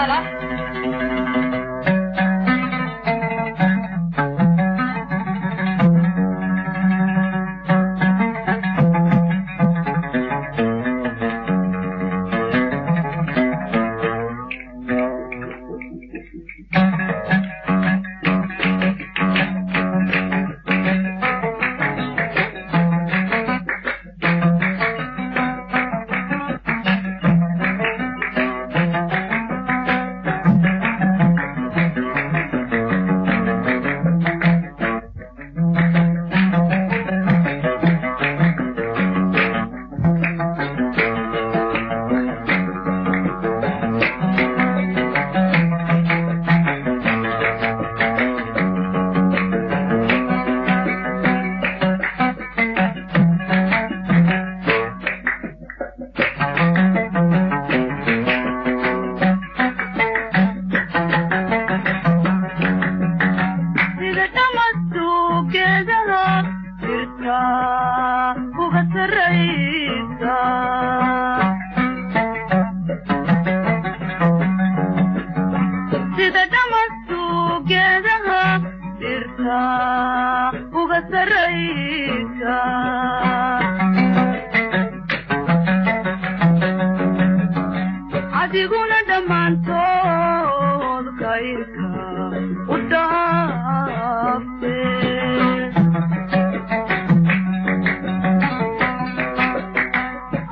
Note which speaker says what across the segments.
Speaker 1: Saalax. Adiguna dhammaantood kayrka u dhaafte,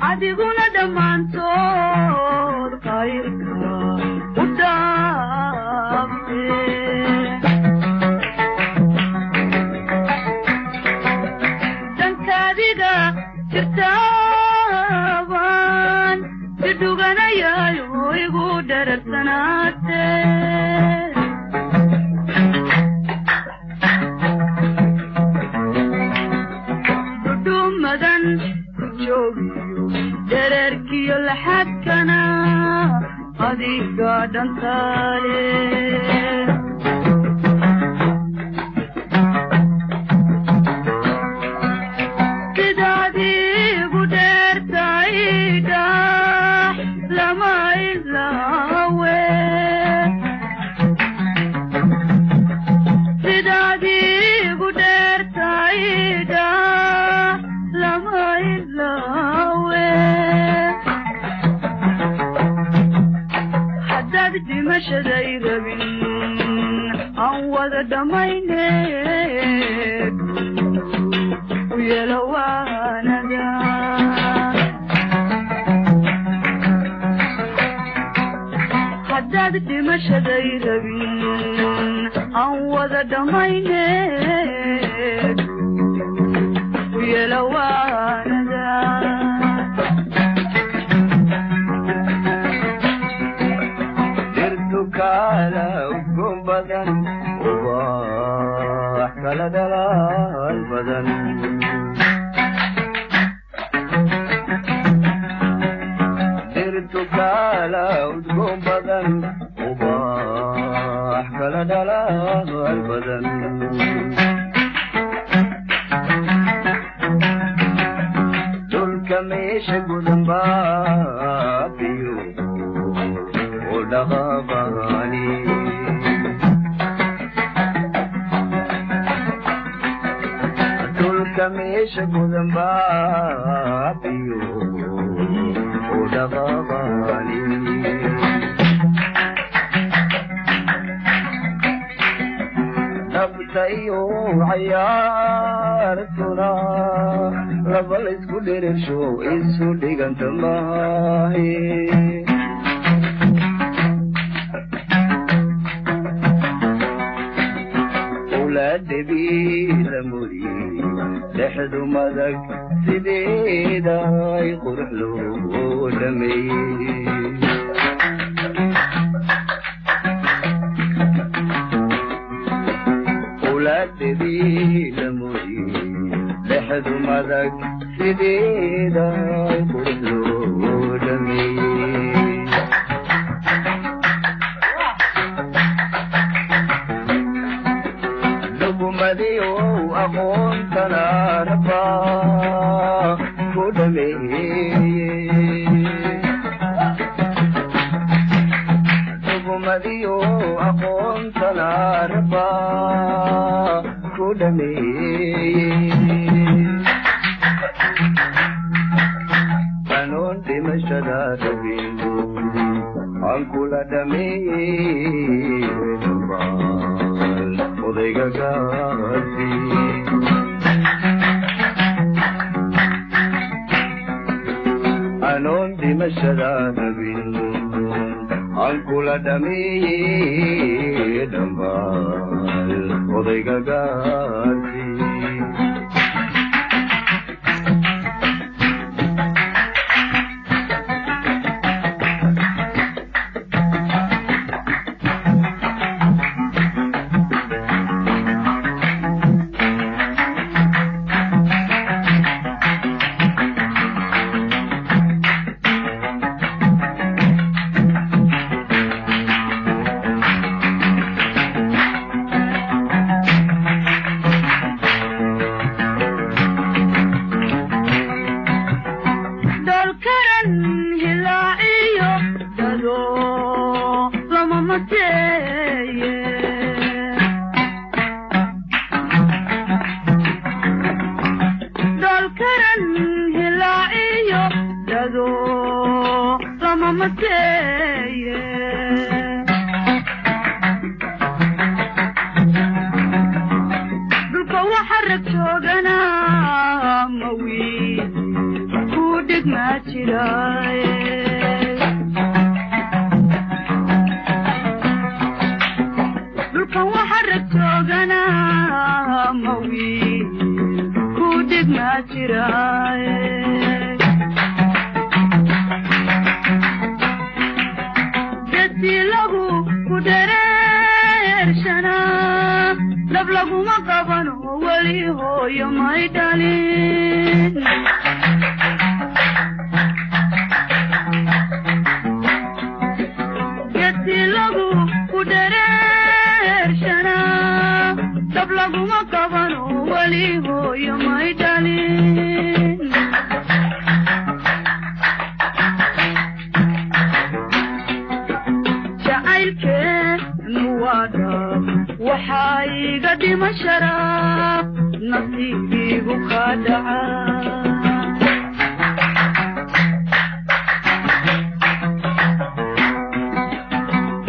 Speaker 1: adiguna dhammaantood kayrka u dhaafte. Dankaadiga jirtaaban si dhuganayaayo igu dhararsanaate. Dhudhumadan ku joogiyo dhererkiyo laxadkana adiga dhantaale. Sidaad igu dheertahay dhax lama ilaawe, sidaad igu dheertahay dhax lama ilaawe. Haddaad dhimashaday rabin aan wada dhammayne u yeelo waanada. Haddaad dhimashaday rabin aan wada dhammayne u yeelo waanada.
Speaker 2: Dhirtu kala udgoon badan, ubax kala dhalaal badan. Dhirtu kala udgoon badan, ubax kala dhalaal badan. Dhulka meesha gudan baa biyo u dhaqaaqaani. Dhulka meesha gudan baa biyo u dhaqaaqaani. Dhabta iyo cayaartuna laba laysku dherersho isu dhiganta maahe. Uladebilamuri dhexdu madag sideeda ay qurux loo dhameeyey. Uladebilamuri dhexdu madag sideeda ay qurux loo dhameeyey. Dhugmadiyo aqoontana rabaa ku dhameeyey. Dhimashada rabin aan kula dhameeye dhambaal odayga gaarsi.
Speaker 1: Dholkaran hilaaciyo dado lama mateeye. Dholkaran hilaaciyo dado lama mateeye. Dhulka waxa rag joogana mawiil ku dhigma jiraaye. Dhulkan waxa rag joogana mawiil ku dhigma jiraaye. Dadii lagu ku dhereershanaa dhab laguma qabano weli hooyo may dhalin. Geedii lagu ku dhereershanaa dhab laguma qabano weli hooyo may dhalin. Jacaylkeenu waa dhab, waxaa iga dhima sharaab nasiibiigu ka dhaca.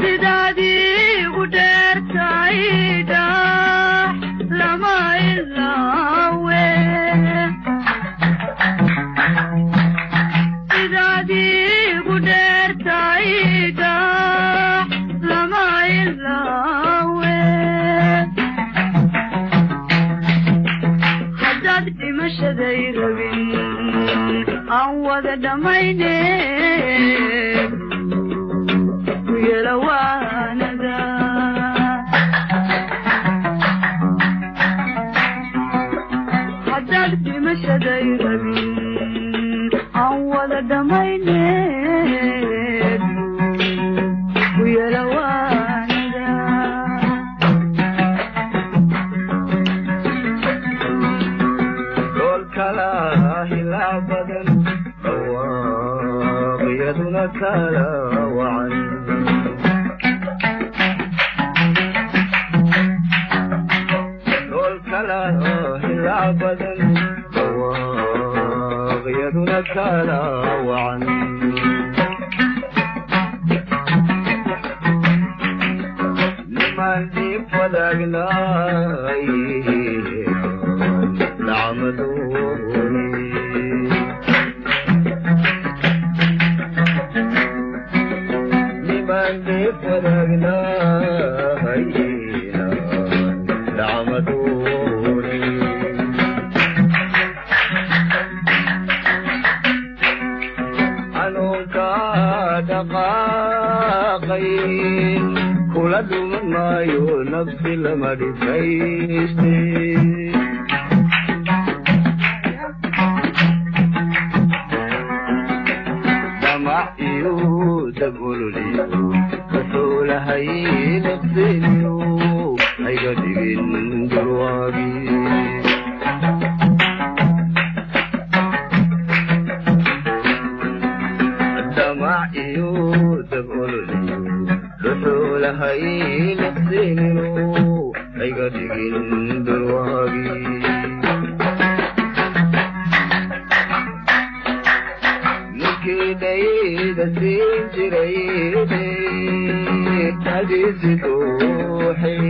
Speaker 1: Sidaadii u dheertay dhax lama ilaawe. Sidaadii u dheertay dhax lama ilaawe. Haddaad dhimashaday rabin aan wada dhammayne ku yeela waanada. Haddaad dhimashaday rabin aan wada dhammayne ku yeela waanada.
Speaker 2: Dhoolkala hilaa badan dhawaaqyaduna kala wacan. Dhoolkala hilaa badan dhawaaqyaduna kala wacan. Nimaan dhiib wadaagnaay nacmadooni. Nimaan dhiib wadaagnaay nacmadooni. Xanuunka dhaqaaqay kula dhuman maayo nafsi lama dhifayste. Damac iyo dab ololiyo wuxuu lahay liqsiniyo hayga dhigin durwaagi. Damac iyo dab ololiyo wuxuu lahay liqsiniyo hayga dhigin durwaagi. Ninkii dhayda siin jiray hadiisi dhuuxay.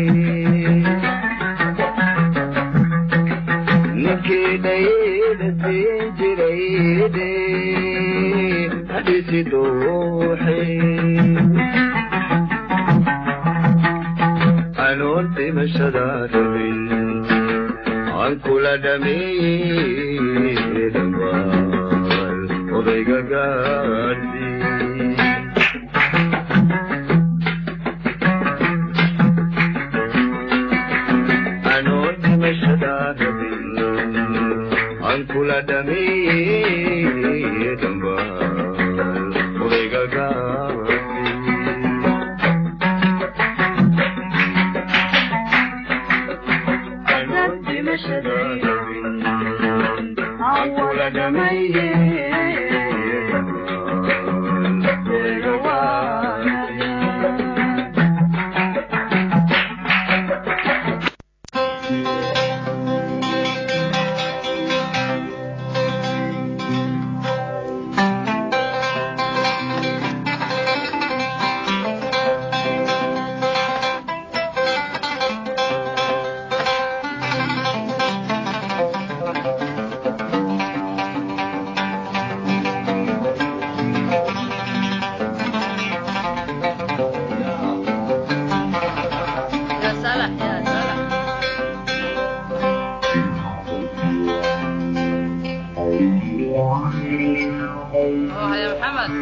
Speaker 2: Ninkii dhayda siin jiray hadhisi dooxe. Anoon dhimashada rabin aan kula dhameeye dhambaal odayga gaadhsii. Anoon dhimashada rabin aan kula dhameeye dhambaal odayga gaadhsii. Anoon dhimashada rabin aan kula dhameeye dhambaal odayga gaadhsii.
Speaker 3: يا صلاح يا صلاح. روح يا محمد.